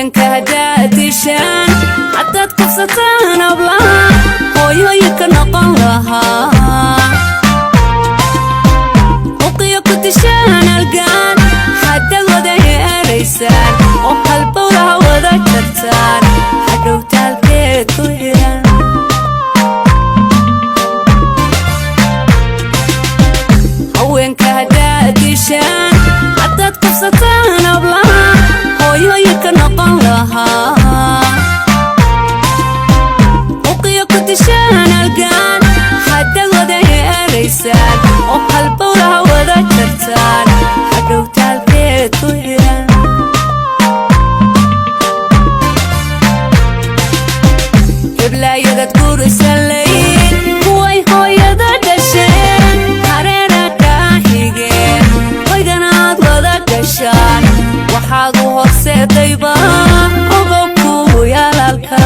Haweenka haddaad dishaan, haddaad kufsataan hablaha, hooyooyinka noqon lahaa. Uqiyo ku dishaan algaan, haddaad wada yeeraysaan oo halbowlaha wada jartaan, hadhowta halkeed ku xiran. Haweenka haddaad dishaan, haddaad kufsataan hablaha, hooyooyinka noqon lahaa. Uqiyo ku dishaan algaan, haddaad wada yeeraysaan oo halbowlaha wada jartaan, hadhowta halkeed ku xiran. Heblaayadad gurisan layd kuway hooyada dhasheen, hareera kaa xigeen, hoyganaad wada gashaan, waxaad u horseedayba ogow kuwu yalaalka.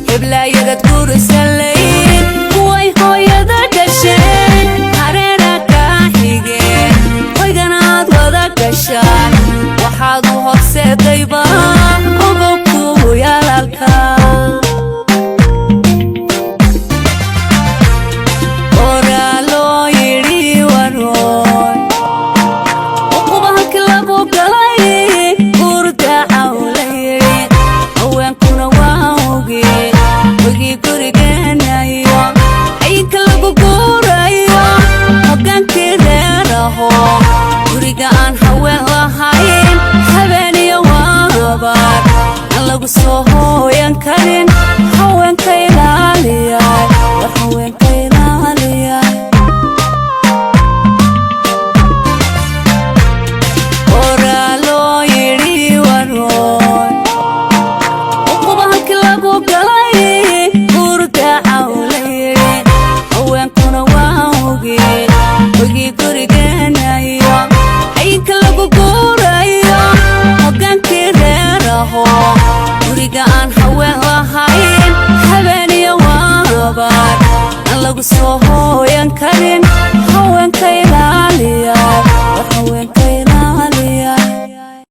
Heblaayadad gurisan layd kuway hooyada dhasheen, hareera kaa xigeen, hoyganaad wada gashaan, waxaad u horseedayba ogow kuwu yalaalka. Horaa loo yidhi warooy, uquba halkii lagu galay gurdacaw la yidhi, haweenkuna waa oge hoygii gurigeenayo, cayinka lagu guurayo, hogaankii reeraho. Guriga aan haween lahayn, habeeniyo waabaar aan lagu soo hooyan karin. Haweenka ilaaliya, war haweenka ilaaliya. Horaa loo yidhi warooy, uquba halkii lagu galay gurdacaw la yidhi, haweenkuna waa oge hoygii gurigeenayo, cayinka lagu guurayo, hogaankii reeraho. Guriga aan haween lahayn, habeeniyo waabaar aan lagu soo hooyan karin. Haweenka ilaaliya, war haweenka.